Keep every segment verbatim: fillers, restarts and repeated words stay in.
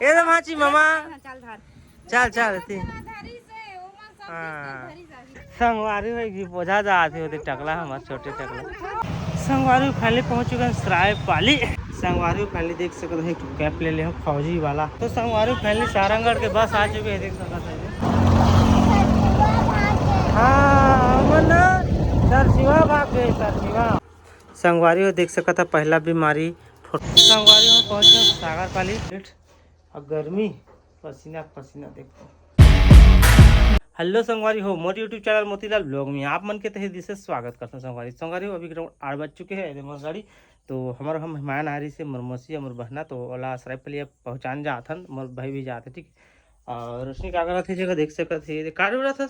ए रे भांची मामा। चल धर। चल चल ती। हाँ। संगवारी हो, एक बोझा जात हे ओदे, टकला, हमर छोटे टकला। संगवारी finally पहुंच चुके हैं सरायपाली। संगवारी finally देख सकत हे, कैप ले ले हम फौजी वाला। तो संगवारी finally सारंगढ़ के बस आ चुके हैं, देख सकत हे। हाँ, हमन सरसिवा भाग गए, सरसिवा। संगवारी हो, देख सकत हे, पहला बीमारी ठो-, संगवारी हो, पहुंच गए सागरपाली। अब गर्मी, पसीना पसीना, देखो। हेलो संगवारी हो, मोर YouTube चैनल मोतीलाल ब्लॉग में आप मन के तहे दिल से स्वागत करथन संगवारी। संगवारी हो, अभी ground आठ बज चुके हैं, एदे मोर गाड़ी। तो हमर हम मेहमान आ रही से मोर मौसी, मोर बहना, तो ओला सरायपाली पहुँचान जाथन, मोर भाई भी जात हे, ठीक। और उसने क्या करत हे, जगह देख सकत हे, ये का डोरा था?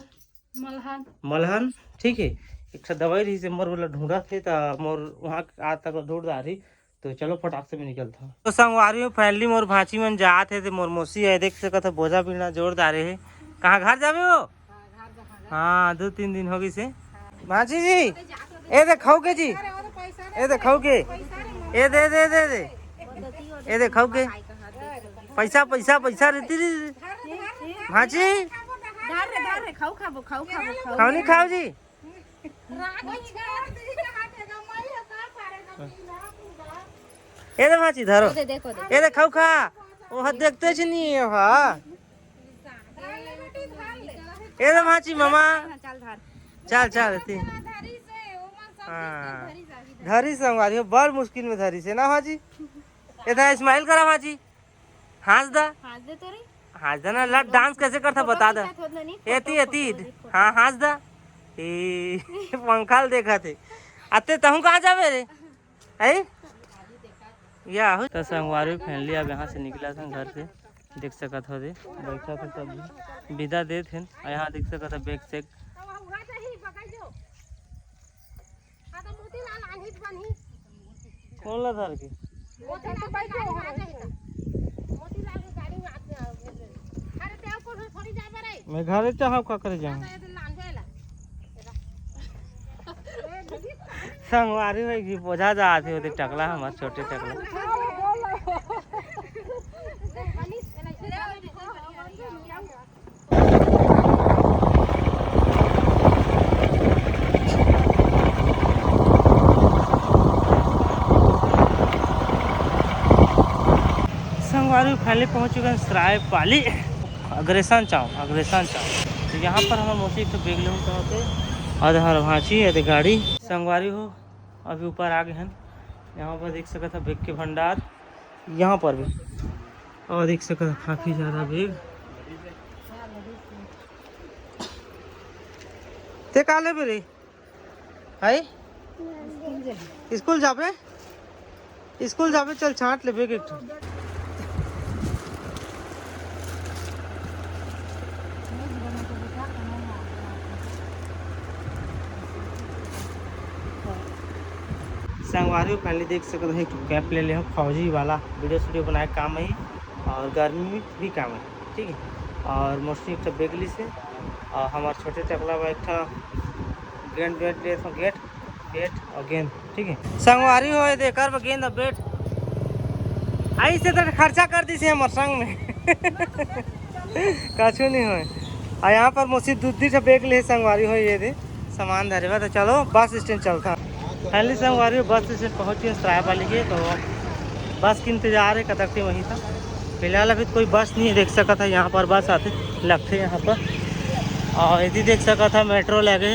मलहन। मलहन, ठीक है। एक ठा दवाई रही से मोर वाला ढूंढत हे, त मोर वहाँ आज तक ढूंढ डारी। तो चलो फटाक से मैं निकलता हूँ। तो संगवारी हो, finally मोर भांची मन जात हे, ते मोर मौसी है, देख सकत हे, बोझा बीना जोर डारे हे। कहाँ घर जाबे हो? हाँ, दो तीन दिन हो गई से। भांची जी, ए दे खाओ के जी, ए दे खाओ के, ए दे, दे, दे, दे, ए दे खाओ के। पैसा, पैसा, पैसा रहती रे। भांची। धर रे, धर रे, खाऊ खाबो, खाऊ खाबो, खाऊ। खाओ नहीं खाओ जी। ए दे भांची, धरो। ओ दे, देखो, देखो। ए दे खाऊ खा। ओ हाथ देखते छी नहीं है, हाँ। ए दे भांची मामा। हाँ, चल धर। चल, चल, ती। हाँ। धरी संगवारी हो, बड़ मुश्किल में धरी से ना भांची। ए दा smile करा भांची। हंस दा। हंस दे तो रे। हंस दा ना, ला dance कैसे करता बता दा। एती, एती। हाँ, हंस दा। ए, पंखा ल देखा थे। अते तहूँ कहाँ जाबे रे? हैं? या हो। तो संगवारी finally अब यहाँ से निकला था घर से, देख सकत हो दे, बैठा था सब, विदा देत हे। और यहाँ देख सकत हो bag सैग। कौन ला धर के? मैं घरे चाहब का करे जाऊँ। संगवारी हो, एक बोझा जात हे, ओदे टकला, हमर छोटे टकला। संगवारी finally पहुंच चुके हैं सरायपाली। अग्रेसन चाव, अग्रेसन चाव। तो यहाँ पर हमर मौसी एक ठो bag लेहूँ कहा थे, और हर भांची है गाड़ी। संगवारी हो, अभी ऊपर आ गए हैं। यहाँ पर देख सकत है bag के भंडार, यहाँ पर भी, और देख सकत है काफी ज्यादा bag। ते का लेबे रे? है? स्कूल जाबे? स्कूल जाबे, चल छांट लेबे एक ठो। संगवारी हो, finally देख सकत है कि कैप ले ले हम फौजी वाला, वीडियो स्टूडियो बनाए काम ही और गर्मी में भी काम है, ठीक है। और मौसी एक ठो bag ली से और हमार छोटे टकला बा एक ठो गेंद वेंद ले तो गेट, गेट और गेंद, ठीक है। संगवारी हो, ये देकर बा गेंद और बैट। आई से तो खर्चा कर दी से हमार संग में। कछु नहीं होए। और यहाँ पर मौसी दू दी ठो bag ले संगवारी हो, ये दे सामान धरे बा। तो चलो बस स्टैंड चलता। Finally संगवारी हो, बस स्टैंड पहुँच गए सरायपाली के। तो बस के इंतजार है कतक से वहीं था। फिलहाल अभी तो कोई बस नहीं है, देख सकत है यहाँ पर बस आते लगते यहाँ पर। और यदि देख सकत है मेट्रो लगे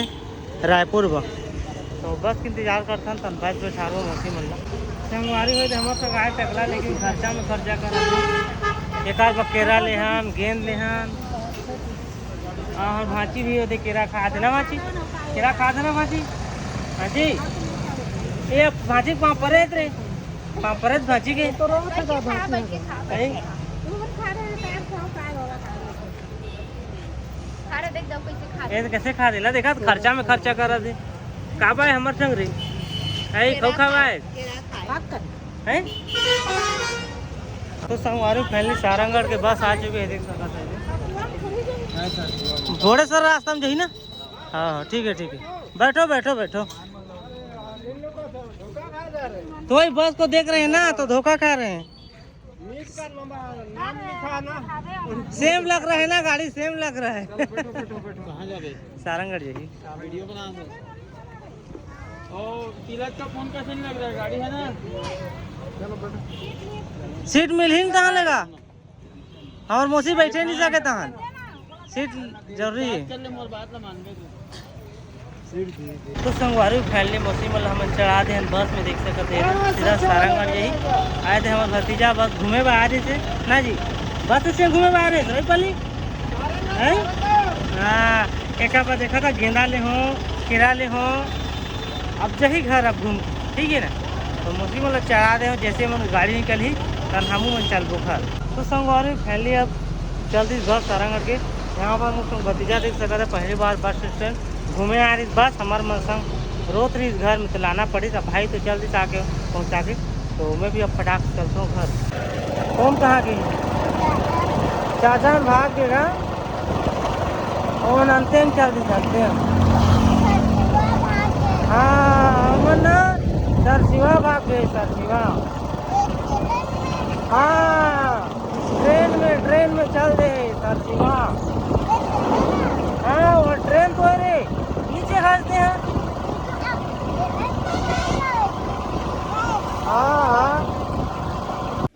रायपुर बर। तो बस के इंतजार करथन, तन बस बैठारो मौसी मन ला। संगवारी हो, हमर संग आए टकला, लेकिन खर्चा में खर्चा करत हे। एक आध बा केरा लेहन, गेंद लेहन। हाँ, और भांची भी होते केरा खात है ना भांची? केरा खात है ना भांची? भांची? ये भांची पाँव परे रे। पाँव परे भांची के। तो रोज खा भांची। नहीं। अरे देख जाओ कैसे खा ए, तो कैसे खा देला? देखा, तो खर्चा में खर्चा कर दे। का बाय हमर संग रे? ए, केरा खौ खा खाए, बाय। केरा खाए। हैं? तो संगवारी finally सारंगढ़ के बस आ चुके हैं, देख सकत है। घोड़ेसर रास्ता में जही ना? हाँ, हाँ, ठीक है, ठीक है। बैठो, बैठो, बैठो। तो वही बस को देख रहे हैं ना, तो धोखा खा रहे हैं। सेम लग रहा है ना, गाड़ी सेम लग रहा है। चलो, बैठो, बैठो, बैठो। कहाँ जाबे? सारंगढ़ जाही। वीडियो बना दो। ओ, तिलक का फोन कैसे नहीं लग रहा है? गाड़ी है ना? चलो, बैठो। सीट मिलही न तहाँ ले गा। हमर मौसी बैठे नहीं सके तहाँ। सीट जरूरी है। बात कर ले, मोर बात ला मानबे तू। तो संगवारी, finally मौसी मन ला हमन चढ़ा दे हन बस में, देख सकत हे, सीधा सारंगढ़ जाही। आए थे हमर भतीजा, बस घूमे बर आ रहिस हे ना जी, बस से घूमे बर आ रहिस हे, राई पाली? हैं? हाँ, एका पर देखा था, गेंदा ले हो, केरा ले हो, अब जाही घर अब घूम के, ठीक है ना? तो मौसी मन ला चढ़ा दे हो, जैसे मन गाड़ी निकलही, तहन हमू मन चलबो घर। तो संगवारी, finally अब चल दिस घर सारंगढ़ के। यहाँ पर मोर संग भतीजा देख सकत हे, पहली बार बस स्टैंड घूमे आ रहिस, बस हमर मन संग रोत रहिस घर में, तो लाना पड़िस। अब भाई तो चल दिस आके पहुँचा के, तो मैं भी अब फटाक से चलता हूँ घर। कौन कहाँ गई? चाचा भाग गए ना, ओन अंते में चल दिस, अंते में। हाँ, हमन ना सरसिवा भाग गए, सरसिवा। हाँ, ट्रेन में, ट्रेन में चल दे सरसिवा। हाँ, वो ट्रेन तो है रे, नीचे हंसते हैं। हाँ, हाँ।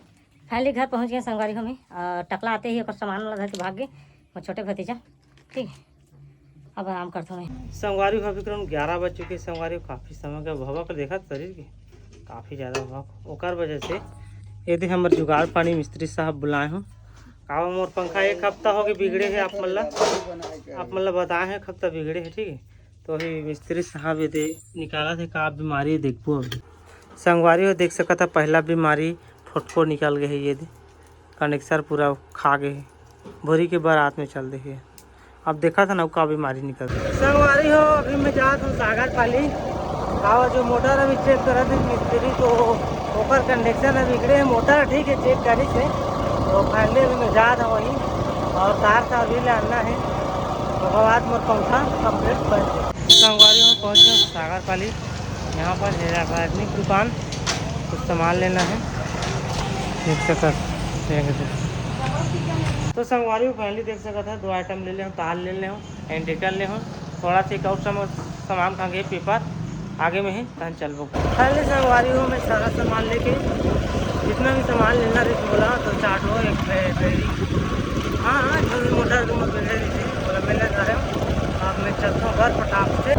Finally घर पहुँच गए संगवारी हो में, और टकला आते ही ओकर सामान ला धर के भाग गए वो छोटे भतीजा। ठीक है, अब आराम करता हूँ मैं। संगवारी हो, विक्रम ग्यारह बज चुके हैं संगवारी हो, काफ़ी समय का भवक देखा शरीर के, काफ़ी ज़्यादा भवक, ओकर वजह से ये दे हमर जुगाड़ पानी मिस्त्री साहब बुलाए हो। का मोर पंखा एक हफ्ता हो गए बिगड़े है, आप मन ला, आप मन ला बताए हैं एक हफ्ता बिगड़े है, ठीक है। तो अभी मिस्त्री साहब ये दे निकाला थे का बीमारी, देखबो अभी। संगवारी हो देख सकत है, पहला बीमारी फोटको निकल गए है, ये दे कनेक्शन पूरा खा गए है, भोरी के बारात में चल दे है। अब देखा था ना का बीमारी निकल। संगवारी हो, अभी मैं जात हूँ सागर पाली, और जो मोटर अभी चेक करत है मिस्त्री, तो ओकर कंडीशन अभी बिगड़े है मोटर, ठीक है, चेक करी से। तो finally अभी मैं जात हूँ वहीं, और तार सार भी लाना है, ओकर बाद मोर पंखा complete बन जाए। संगवारी हो पहुँच गए सागर पाली, यहाँ पर है रजनी की दुकान, कुछ सामान लेना है, देख सकत, देख सकत। तो संगवारी हो finally देख सकत है, दो item ले ले हूँ, तार ले ले हूँ, indicator ले हूँ, थोड़ा सा एक और सम-, सामान खा गए, paper आगे में ही, तहन चलबो। Finally संगवारी हो, मैं सारा सामान लेके, जितना भी सामान लेना रहे बोला, तो चाट हो, एक हाँ, हाँ, जो भी मोटर के मोटर ले लीजिए, बोला, मैं ले जा रहा हूँ, अब मैं चलता हूँ घर फटाक से।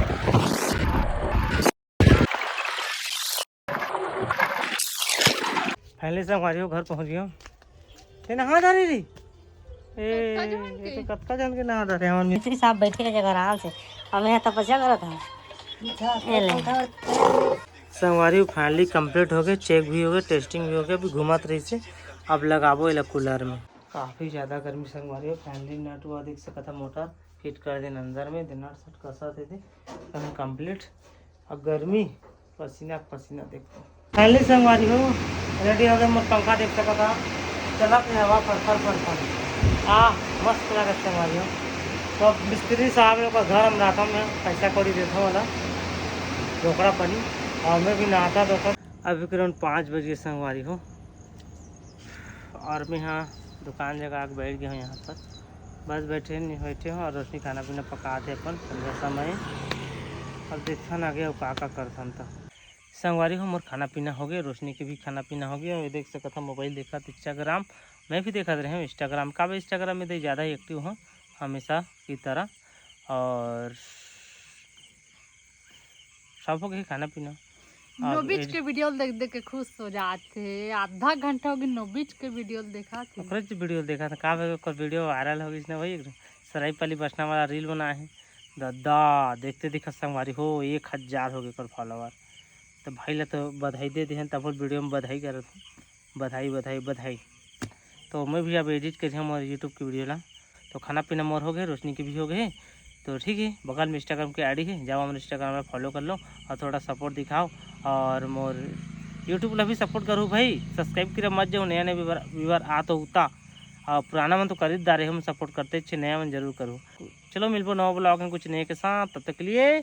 Finally संगवारी हो, घर पहुँच गया हूँ। ते नहा डारे री? ए, कतका झन ये के? तो कतका झन के नहा डारे हमन। मिस्त्री साहब बैठे के जगह आराम से, अब मैं तपस्या करत हूँ। ये ले। संगवारी हो, finally complete हो गए, चेक भी हो गए, testing भी हो गया, अभी घुमात रही से, अब लगाबो एला कूलर में। काफ़ी ज़्यादा गर्मी संगवारी हो, finally नट हुआ देख सकत है, मोटर फिट कर देन अंदर में, दे नट सट कसा दे दे, एकदम complete। अब गर्मी पसीना पसीना देखो। Finally संगवारी हो, रेडी हो गए मोर पंखा देख सकत हा, चलत हे हवा फर फर फर फर। आ, मस्त लगत संगवारी हो। तो अब मिस्त्री साहब लोग का घर हम रहता में पैसा कौड़ी देता वाला रोकड़ा पानी, और मैं भी नहाता धोता। अभी करीबन पाँच बज गए संगवारी हो, और मैं यहाँ दुकान जगह आके बैठ गया हूँ यहाँ पर। बस बैठे नहीं बैठे हूँ और रोशनी खाना पीना पकात हे अपन संध्या समय। अब देखथन आगे अउ का का करथन। त संगवारी हो, मोर खाना पीना हो गए, रोशनी के भी खाना पीना हो गए। ये देख सकत हा मोबाइल देखत Instagram, मैं भी देखत रहे हूँ Instagram। काबर Instagram में तो ज़्यादा ही active हूँ हमेशा की तरह। और सब हो गए खाना पीना। अब नोबिच एड- के वीडियो देख देख के खुश हो जात हे। आधा घंटा हो गए नोबिच के वीडियो देखा थे। ओकरे च वीडियो देखा था, का भाई ओकर वीडियो वायरल हो गई ना भाई, एकदम सराईपाली बसना वाला रील बनाए हैं। दादा देखते देखत संगवारी हो एक हजार हो गए ओकर follower। तो भाई ला तो बधाई दे देहन, तब वीडियो में बधाई करत हूँ, बधाई बधाई बधाई। तो मैं भी अब एडिट करिहूँ मोर YouTube के वीडियो ला। तो खाना पीना मोर हो गए, रोशनी के भी हो गए। तो ठीक है, बगल में Instagram के आईडी है, जाओ हमारे Instagram में फॉलो कर लो और थोड़ा सपोर्ट दिखाओ। और मोर YouTube ला भी सपोर्ट करो भाई, सब्सक्राइब किरा मत जाओ, नया नया व्यूअर व्यूअर आ तो उता। और पुराना मन तो कर ही डारे, हम सपोर्ट करते अच्छे, नया मन जरूर करो। चलो मिलबो नवा ब्लॉग में कुछ नए के साथ, तब तक के लिए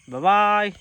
बाय बाय।